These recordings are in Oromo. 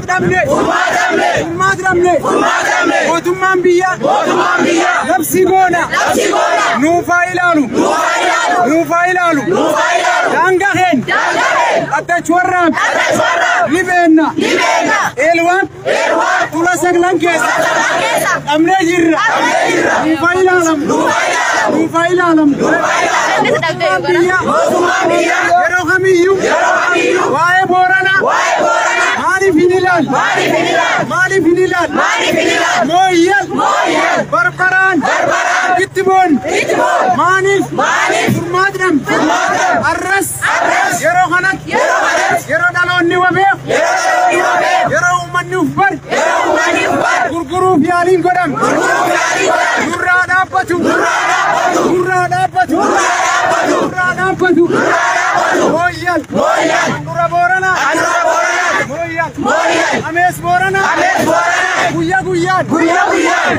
dhabne. Furmaata dhabne. Mootummaan biyyaa. Labsii goona. Nuufaa ilaalu. Daangaa keenya. Dhaddach warraam. Libeenna. Eelwaan. Tula saglan keessa. Dhabnee jirra. Nuufaa ilaalamu. Mootummaan biyyaa. Yeroo kamiyyuu. Waa'ee Booranaa. Maaliif hin ilaalu? Mooyyal. Barbaraan. Itti boon. Maaliif? Furmaata dhabne. Arras. Yeroo kanatti. Yeroo dhaloonni wabeef. Yeroo uummanni uf bari. Gurguruuf yaaliin godhame. Nurraa dhaabbatu. Mooyyal. Handhuura Booranaa. Mooyyal. Amees Booranaa. Guyyaa guyyaan.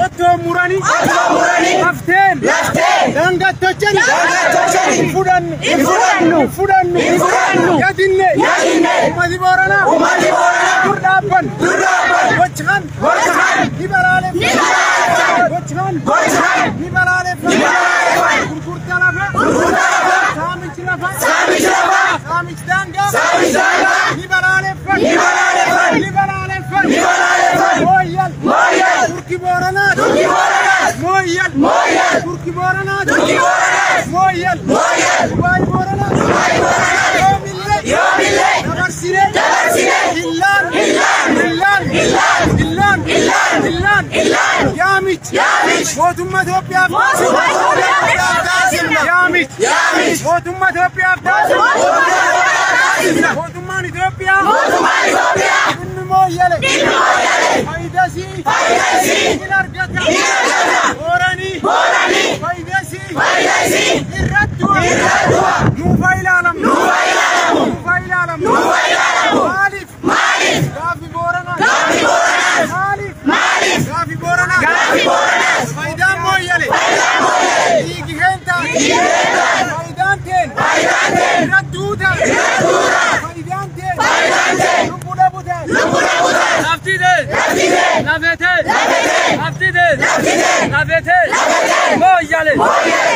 Ottoo muranii. Lafteen. Daangaa tochani. Hin fudhannu. Yadinne. Uummati Booranaa. Dur dhaabban. Gochaan. Ni balaaleffanna. Gochaan. Ni balaaleffanna. Gurgurtaa lafaa. Saamichi lafaa. Saamichi daangaa. Ni balaaleffanna. Mooyyal. Turki Booranaa. Mooyyal. Turki Booranaa. Mooyyal. Dubaay Booranaa. Yoomillee. Dabarsine. Illaan. Yaamich. Mootummaa Itoophiyaaf. Yaamich. Mootummaa Itoophiyaaf. Mootummaan Itoophiyaa. Inni mooyyale. Faayidasii. Hin argata. Booranii. Faayidasii. Irratti du'a. Nuufaa ilaalamu. Maaliif? Gaaffii Booranaa. Maaliif? Gaaffii Booranaa. Faayidaan mooyyale. Dhiigi keentaa. Faayidaan teen. Irratti duuta. Faayidaan teen. Lubbuu dhabuu ta'e. Lafti Lafete. Haftide. Lafete. Mooyyale.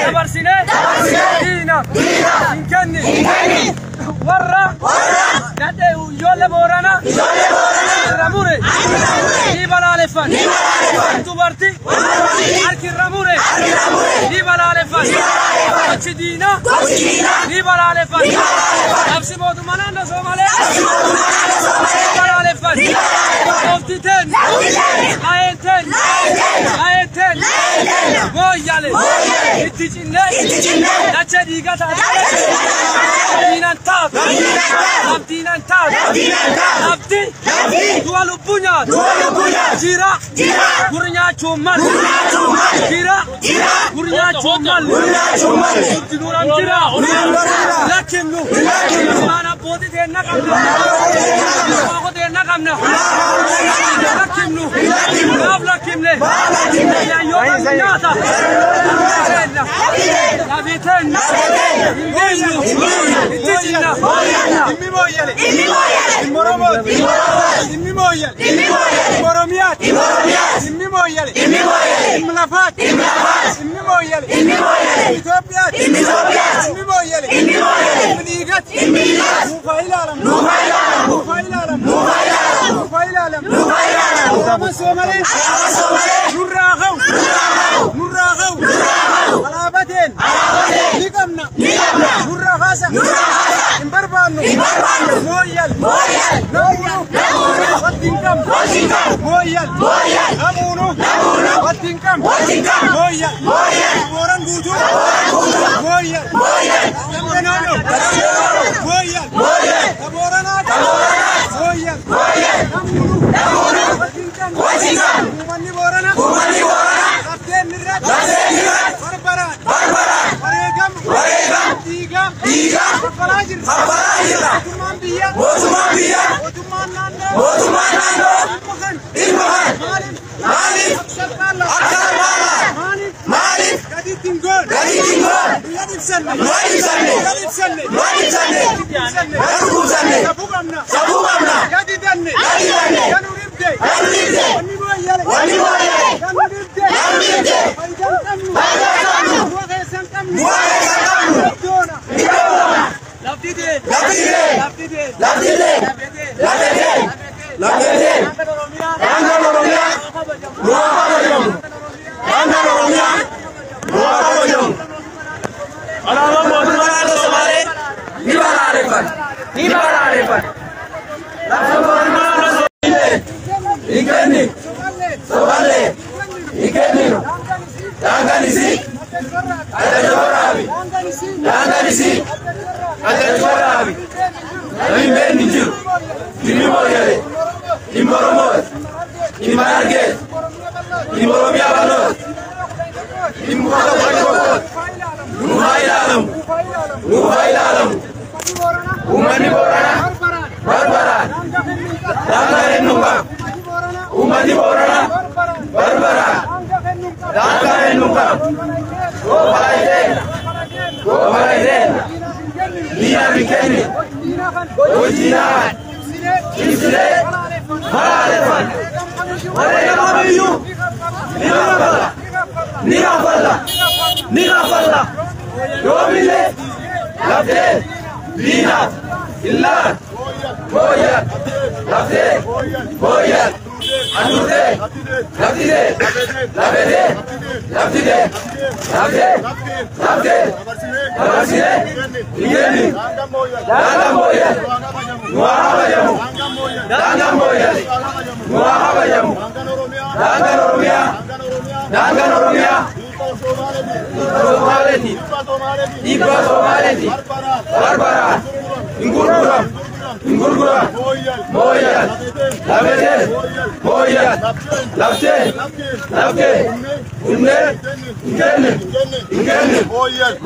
Dabarsine. Diina. Hin kenni. Warra. Gadhee ijoollee Booranaa. Irra mure. Ni balaaleffan. Dubartii. Harki irra mure. Ni balaaleffan. Gochi diinaa. Ni balaaleffan. Labsi mootummaa naannoo Soomalee. Ni balaaleffan. Oofti teen. Laayeen teen. Laayeen teen. Mooyyale. Itti cinnee. Dachee dhiigaa taate. Diinaan taatu. Abdiinaan taatu. Abdi. Du'a lubbuu nyaatu. Jira. Gurri nyaachuun malu. Jira. Gurri nyaachuun malu. Itti nuuraan jira. Lakkimnu. Ilmaan abbootii teenna qabna. Waaqota teenna qabna. Lakkimnu. Maaf lakkimne. Yaayyoota nyaata. Teenna. Lafee teenna. Hin deemnu. Itti cinna. Dhimmi mooyyale. Dhimmi Oromooti. Dhimmi mooyyale. Dhimmi Oromiyaati. Dhimmi mooyyale. Dhimmi lafaati. Dhimmi mooyyale. Dhimmi Itoophiyaati. Dhimmi mooyyale. Dhimmi dhiigati. Nuufaa ilaalamu. Alaabaan Soomalee. Nurraa ka'u. Alaabaa teen. Ni qabna. Nurraa kaasa. Hin barbaannu. Mooyyal. Namuunu. Watti hin qabnu. Mooyyal. Namuunu. Watti hin qabnu. Mooyyal. Booran guutuu. Mooyyal. Dambe naannoo. Mooyyal. Booranaa. Mooyyal. Namuunu. Watti hin qabnu. Uummanni Booranaa. Lafteen irratti. Barbaraan. Wareegama. Dhiigaa. Kaffalaa jirra. Mootummaan biyyaa. Mootummaan naannoo. Dhimma kana. Maaliif? Akka salphaadha. Maaliif? Gaditti hin goone. Gadi ibsanne. Gadi ibsanne. Safuu qabna. Gadi danne. Wanni mooyyale. Kan dhibde. Faayidaan qabnu. Bu'aa keessan qabnu. Iddoona. Lafti tee. Lafti tee. Lafetee. Daangaan Oromiyaa. Daangaan Oromiyaa nu haa kabajamu. Alaabaan mootummaa naannoo Somaalee ni balaaleffanna. Ni balaaleffanna. Lafa mootummaa naannoo Somaalee hin kenni. Soballee hin kenninu. Daangaan isii adda waraabi. Daangaan isii adda waraabi. Namni hin beekne hin jiru. Dhimmi Mooyyalee. Dhimma Oromooti. Dhimma Harargeeti. Dhimma Oromiyaa bal'ooti. Dhimma 11ti. Nuuf haa ilaalamu. Nuuf haa ilaalamu. Uummanni Booranaa barbaraan daangaa kennuu qaba. Uummanni Booranaa barbaraan daangaa kennuu qaba. Goofarayiteena. Goofarayiteena. Diinaaf hin kenninu. Hojiinaan cimsinee balaaleffanna. Wareegama kamiyyuu ni kaffalla. Ni kaffalla. Ni kaffalla. Yoomillee laftee diinaaf illaan mooyyal laftee mooyyal aduutee laftitee lafetee laftitee laftee laftee dabarsinee hin kenninu. Daangaan mooyyal nu haa kabajamu. Daangaan mooyyal nu haa kabajamu. Daangaan Oromiyaa. Daangaan Oromiyaa. Somaaleeti. Dhiibbaa Somaaleeti. Barbaraan. Hin gurguramu. Hin gurguramu. Mooyyal. Lafetee. Mooyyal. Laftee. Laftee. Humnee. Hin kenninu. Hin kenninu. Mooyyal.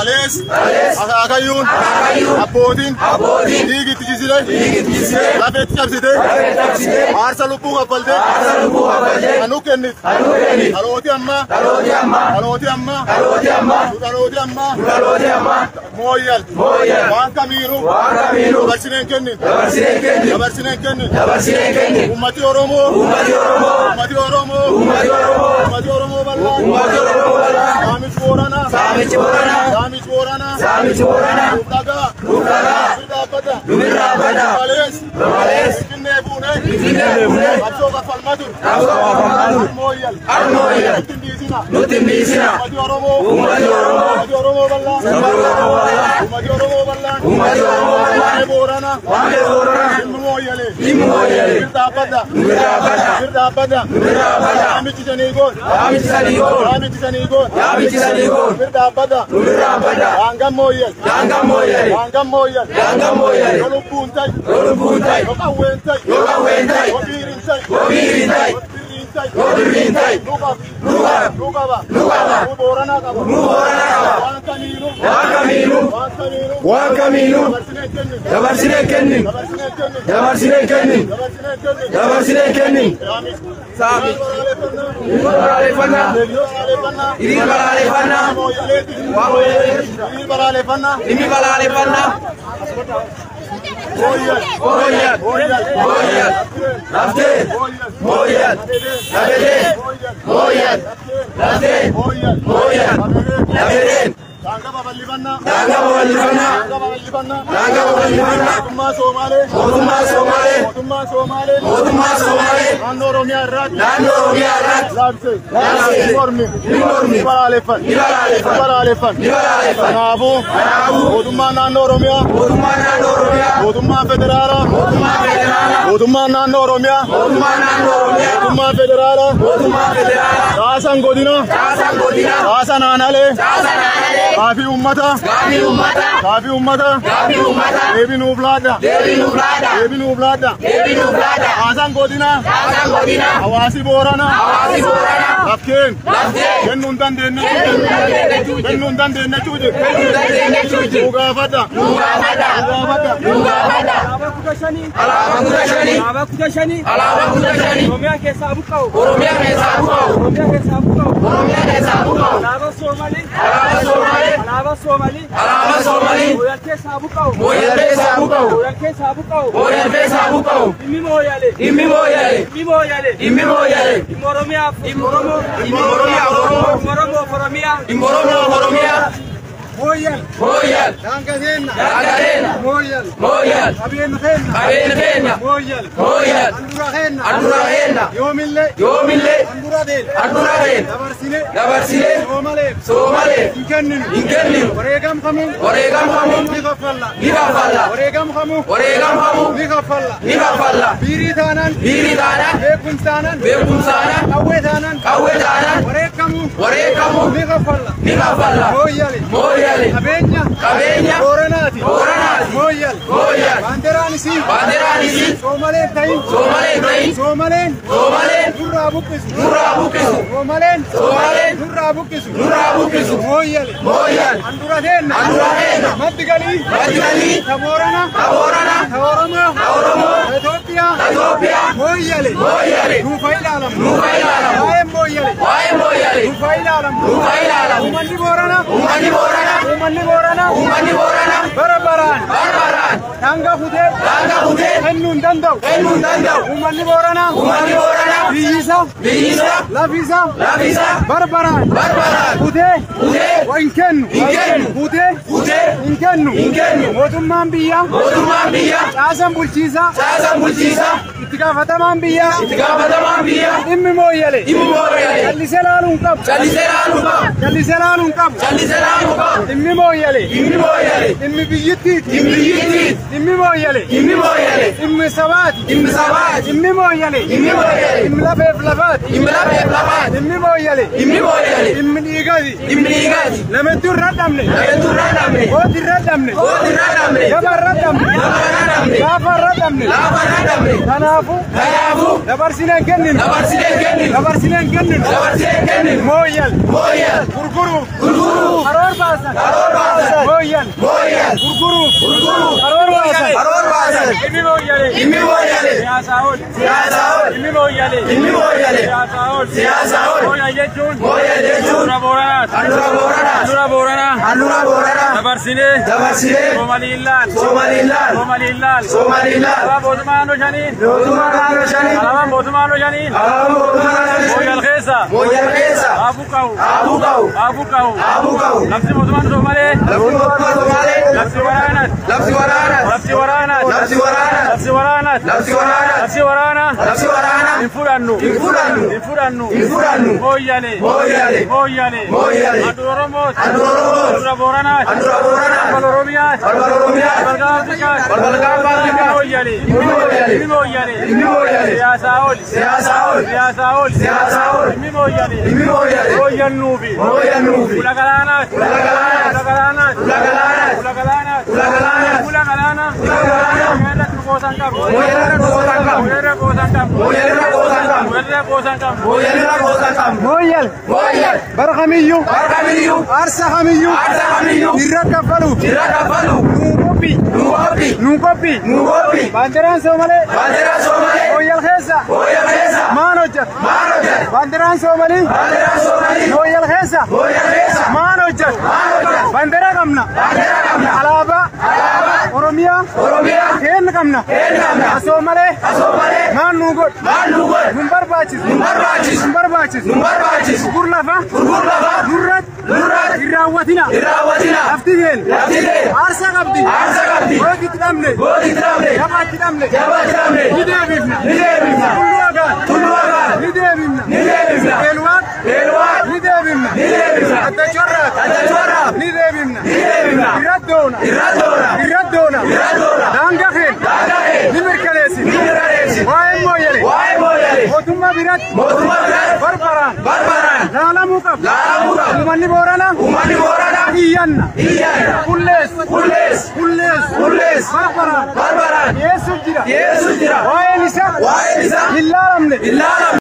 Alees. Alees. Akaakayyuun. Akaakayyuun. Abbootiin. Abbootiin. Dhiigitti jisire. Dhiigitti jisire. Lafeetti cabsite. Lafee cabsitee. Aarsa lubbuu kaffaltee. Aarsa lubbuu kaffaltee. Kan kennite. Kan kennite. Dhalooti ammaa. Dhalooti ammaa. Dhalooti ammaa. Dhalooti ammaa. Nu dhalooti ammaa. Nu dhalooti ammaa. Mooyyal. Mooyyal. Waan kamiinuu. Waan kamiinuu. Dabarsinee hin kenninu. Dabarsinee hin kenninu. Dabarsinee hin kenninu. Dabarsinee hin kenninu. Uummati Oromoo. Uummati Oromoo. Uummati Oromoo. Uummati Oromoo. Uummati Oromoo bal'aa. Uummati Oromoo bal'aa. Saamichi Booranaa. Saamichi Booranaa. Saamichi Booranaa. Saamichi Booranaa. Nuuf dhagaa. Nuuf dhagaa. Nu dhaabbata. Nu bira dhaabbata. Malees. Malees. Finfinnee fuunee. Finfinnee fuunee. Qabsoo kaffalmaa ture. Qabsoo kaffalmaa ture. Mooyyal. Harmooyyal. Nutti hin dhiisina. Nutti hin dhiisina. Uummati Oromoo. Uummati Oromoo. Uummati Oromoo bal'aa. Uummati Oromoo bal'aa. Uummati Oromoo bal'aa. Uummati Oromoo bal'aa. Waa'ee Booranaa. Waa'ee Booranaa. Dhimmi Mooyyalee. Dhimmi Mooyyalee. Nu bira dhaabbata. Nu bira dhaabbata. Nu bira dhaabbata. Nu bira dhaabbata. Saamichi sanii goon. Saamichi sadii goon. Saamichi sanii goon. Saamichi sadii goon. Nu bira dhaabbata. Nu bira dhaabbata. Daangaan Mooyyal. Daangaan Mooyyalee. Daangaan Mooyyal. Daangaan Mooyyalee. Yoo lubbuun ta'i. Yoo lubbuun ta'i. Yoo qawween ta'i. Yoo qawween ta'i. Yoo biiriin ta'i. Yoo biiriin ta'i. Yoo birriin ta'i. Yoo birriin ta'i. Nu qaba. Nu qaba. Nu qaba. Nu qaba. Nu Booranaa qaba. Nu Booranaa qaba. Waan kamiinuu. Waan kamiinuu. Waan kamiinuu. Waan kamiinuu. Dabarsinee hin kenninu. Dabarsinee hin kenninu. Dabarsinee hin kenninu. Dabarsinee hin kenninu. Dabarsinee hin kenninu. Dabarsinee hin kenninu. Saamichi. Hiriira balaaleffannaa. Hiriira balaaleffannaa. Hiriira balaaleffannaa. Mooyyaleeti. Mooyyaleeti. Hiriira balaaleffannaa. Dhimmi balaaleffannaa. Mooyyal. Mooyyal. Mooyyal. Mooyyal. Laftee. Mooyyal. Lafetee. Mooyyal. Laftee. Mooyyal. Mooyyal. Lafeteen. Daangaa babal'ifannaa. Daangaa babal'ifannaa. Daangaa babal'ifannaa. Daangaa babal'ifannaa. Mootummaa Somaalee. Mootummaa Somaalee. Mootummaa Somaalee. Mootummaa Somaalee. Naannoo Oromiyaa irraatti. Naannoo Oromiyaa irratti. Laabsee. Laabsee. Ni mormi. Ni mormi. Ni balaaleffanna. Ni balaaleffanna. Ni balaaleffanna. Ni balaaleffanna. Kanaafuu. Kanaafuu. Mootummaan naannoo Oromiyaa. Mootummaan naannoo Oromiyaa. Mootummaan federaalaa. Mootummaan federaalaa. Mootummaan naannoo Oromiyaa. Mootummaan naannoo Oromiyaa. Mootummaan federaalaa. Mootummaan federaalaa. Caasaan godinaa. Caasaan godinaa. Caasaan aanaalee. Caasaan aanaalee. Gaafii uummataa. Gaafii uummataa. Gaafii uummataa. Gaafii uummataa. Deebii nuuf laadha. Deebii nuuf laadha. Deebii nuuf laadha. Deebii nuuf laadha. Caasaan godinaa. Caasaan godinaa. Hawaasi Booranaa. Hawaasi Booranaa. Lafteen. Kennuu hin dandeenye. Kennuu hin dandeenye jechuudha. Nu gaafadha. Nu gaafadha. Alaabaa 15. Alaabaa 15. Alaabaa 15. Alaabaa 15. Oromiyaa keessaa buqqa'u. Oromiyaa keessaa buqqa'u. Oromiyaa keessaa buqqa'u. Oromiyaa keessaa buqqa'u. Alaabaa Soomalii. Alaabaa Soomalii. Alaabaa Soomalii. Alaabaa Soomalii. Mooyal keessaa buqqa'u. Mooyal keessaa buqqa'u. Mooyal keessaa buqqa'u. Mooyal keessaa buqqa'u. Dhimmi Mooyyalee. Dhimmi Mooyyalee. Dhimmi Mooyyalee. Dhimmi Mooyyalee. Dhimmi Oromiyaaf. Dhimmi Oromoo. Dhimmi Oromiyaaf Oromoo. Dhimmi Oromoof Oromiyaa. Dhimmi Oromoof Oromiyaa. Mooyyal. Mooyyal. Daangaa keenya. Daangaa keenya. Mooyyal. Mooyyal. Qabeenya keenya. Qabeenya keenya. Mooyyal. Mooyyal. Handhuura keenya. Handhuura keenya. Yoomillee. Yoomillee. Handhuura teenya. Handhuura teenya. Dabarsinee. Dabarsinee. Soomaleef. Soomaleef. Hin kenninu. Hin kenninu. Wareegamkamuu. Wareegamkamuu. Ni kaffalla. Ni kaffalla. Wareegamkamuu. Wareegamkamuu. Ni kaffalla. Ni kaffalla. Biirii taanaan. Biirii taanaan. Beekumsa taanaan. Beekumsa taanaan. Qawwee taanaan. Qawwee taanaan. Wareegamuu. Wareegamuu. Ni kaffalla. Ni kaffalla. Mooyyale. Mooyyale. Qabeenya. Qabeenya. Booranaati. Booranaati. Mooyyal. Mooyyal. Baanderaan isii. Baanderaan isii. Soomaleen ta'in. Soomaleen ta'in. Soomaleen. Soomaleen. Nurraa buqqisu. Nurraa buqqisu. Soomaleen. Soomaleen. Nurraa buqqisu. Nurraa buqqisu. Mooyyale. Mooyyal. Handhuura teenna. Handhuura teenna. Maddi galii. Maddi galii. Ta Boorana. Ta Boorana. Ta Oromoo. Ta Oromoo. Ta Itoophiyaa. Ta Itoophiyaa. Mooyyale. Mooyyale. Nuuf haa ilaalamu. Nuuf haa ilaalamu. Waa'een Mooyyale. Waa'ee Mooyyale. Nuuf haa ilaalamu. Nuuf haa ilaalamu. Uummanni Booranaa. Uummanni Booranaa. Uummanni Booranaa. Uummanni Booranaa. Bara baraan. Barbaraan. Daangaa kutee. Daangaa kutee. Kennuu hin danda'u. Kennuu hin danda'u. Uummanni Booranaa. Uummanni Booranaa. Biyyi isaa. Biyyi isaa. Lafi isaa. Lafi isaa. Barbaraan. Barbaraan. Kutee. Kutee. Hin kennu. Hin kennu. Kutee. Kutee. Hin kennu. Hin kennu. Mootummaan biyyaa. Mootummaan biyyaa. Caasaan bulchiisaa. Caasaan bulchiisaa. Itti gaafatamaan biyyaa. Itti gaafatamaan biyyaa. Dhimmi Mooyyale. Dhimmi Mooyyale. Callisee laaluu hin qabu. Callisee laaluu qabu. Callisee laaluu hin qabu. Callisee laaluu qabu. Dhimmi Mooyyale. Dhimmi Mooyyale. Dhimmi biyyittiiti. Dhimmi biyyittiiti. Dhimmi Mooyyale. Dhimmi Mooyyale. Dhimmi sabaati. Dhimmi sabaati. Dhimmi Mooyyale. Dhimmi Mooyyale. Dhimmi lafeef lafaati. Dhimmi lafeef lafaati. Dhimmi Mooyyale. Dhimmi Mooyyale. Dhimmi dhiigaati. Dhimmi dhiigaati. Lamettuu irra dhabne. Lamettuu irra dhabne. Gooti irra dhabne. Gooti irra dhabne. Gaba irra dhabne. Gaba irra dhabne. Gaafa irra dhabne. Laafa irra dhabne. Kanaafuu. Kanaafuu. Dabarsinee hin kenninu. Dabarsinee hin kenninu. Dabarsinee hin kenninu. Dabarsinee hin kenninu. Mooyyal. Mooyyal. Gurguruuf. Gurguruuf. Karoor baasan. Karoor baasan. Mooyyal. Mooyyal. Gurguruuf. Gurguruuf. Karoor baasan. Karoor baasan. Dhimmi Mooyyalee. Dhimmi Mooyyale. Siyaasaa ol. Siyaasaa ol. Dhimmi Mooyyalee. Dhimmi Mooyyale. Siyaasaa ol. Siyaasaa ol. Mooyyal jechuun. Mooyyal jechuun. Handhuura Booranaati. Handhuura Booranaati. Handhuura Booranaa. Handhuura Booranaa. Dabarsinee. Dabarsinee. Soomaliilaan. Soomaliilaan. Soomaliilaan. Soomaliilaan. Alaabaa mootummaa naannoo shanii. Mootummaa naannoo shanii. Alaabaan mootummaa naannoo shanii. Alaabaan mootummaa naannoo shanii. Mooyyal keessa. Mooyyal keessa. Haa buqqa'u. Haa buqqa'u. Haa buqqa'u. Haa buqqa'u. Labsi mootummaa Soomalee. Labsi mootummaa Somaalee. Labsi waraanaati. Labsi waraanaati. Labsi waraanaati. Labsi waraanaati. Labsi waraanaati. Labsi waraanaati. Labsi waraanaa. Labsi waraanaa. Hin fudhannu. Hin fudhannu. Hin fudhannu. Hin fudhannu. Mooyyale. Mooyyale. Mooyyale. Mooyyale. Handhuura Oromooti. Handhuura Oromooti. Handhuura Booranaati. Handhuura Booranaati. Balbal Oromiyaati. Balbal Oromiyaati. Balbal Gaanfa Afrikaati. Balbal Gaanfa Afrikaati. Mooyyale. Dhimmi Mooyyale. Dhimmi Mooyyale. Dhimmi Mooyyale. Siyaasaa ol. Siyaasaa ol. Siyaasaa ol. Siyaasaa ol. Dhimmi Mooyyale. Dhimmi Mooyyale. Mooyyannuufi. Mooyyannuufi. Ula galaanaati. Ula galaanaati. Ula galaanaati. Ula galaanaati. Ula galaanaati. Ula galaanaati. Ula galaanaa. Ula galaanaa. Mooyyarra qoosan qabu. Mooyyarra qoosan qabu. Mooyyarra qoosan qabu. Mooyyarra qoosan qabu. Mooyyarra qoosan qabu. Mooyyarra qoosan qabu. Mooyyal. Mooyyal. Bara kamiyyuu. Bara kamiyyuu. Aarsaa kamiyyuu. Aarsaa kamiyyuu. Irra kaffaluuf. Irra kaffaluuf. Nuu qophii. Nu qophii. Nuu qophii. Nu qophii. Baanderaan Soomalee. Baanderaan Soomalee. Mooyyal keessa. Mooyyal keessa. Maan hojjeta. Maal hojjeta? Baanderaan Soomalii. Baanderaan Soomalii. Mooyyal keessa. Mooyyal keessa. Maan hojjeta. Maal hojjeta? Baanderaa qabna. Baanderaa qabna. Alaabaa. Alaabaa. Oromiyaa. Oromiyaa. Keenna qabna. Keenna qabna. Asoo malee. Asoo malee. Maan nuu godhu. Maal nu godhu? Nun barbaachisu. Nu barbaachisu. Nun barbaachisu. Nu barbaachisu. Gurgur lafa. Gurgur lafa. Nurratti. Nurratti. Hin raawwatina. Hin raawwatina. Lafti teen. Lafti teen. Aarsaa qabdi. Aarsaa qabdi. Gooti itti dhabne. Gooti itti dhabne. Jabaa itti dhabne. Jabaa itti dhabne. Ni deebifna. Ni deebifna. Tulluu Agaan. Tulluu Agaan. Ni deebifna. Ni deebifna. Eelwaaq. Eelwaaq. Ni deebifna. Ni deebifna. Addachorraaf. Addachorraaf. Ni deebifna. Ni deebifna. Irra doona. Irra doona. Irra doona. Irra doona. Daangaa keenya. Daangaa keenya. Ni mirkaneessina. Ni mirkaneessina. Waa'een Mooyyale. Waa'ee Mooyyale. Mootummaa biratti. Mootummaa biratti. Barbaraan. Barbaraan. Laalamuu qabu. Laalamuu qabu. Uummanni Booranaa. Uummanni Booranaa. Iyyanna. Iyyanna. Qullees. Qullees. Qullees. Qullees. Barbaraan. Barbaraan. Dhiyeessuuf jira. Dhiyeessuuf jira. Waa'een isaa. Waa'een isaa. Hin laalamne. Hin laalamne.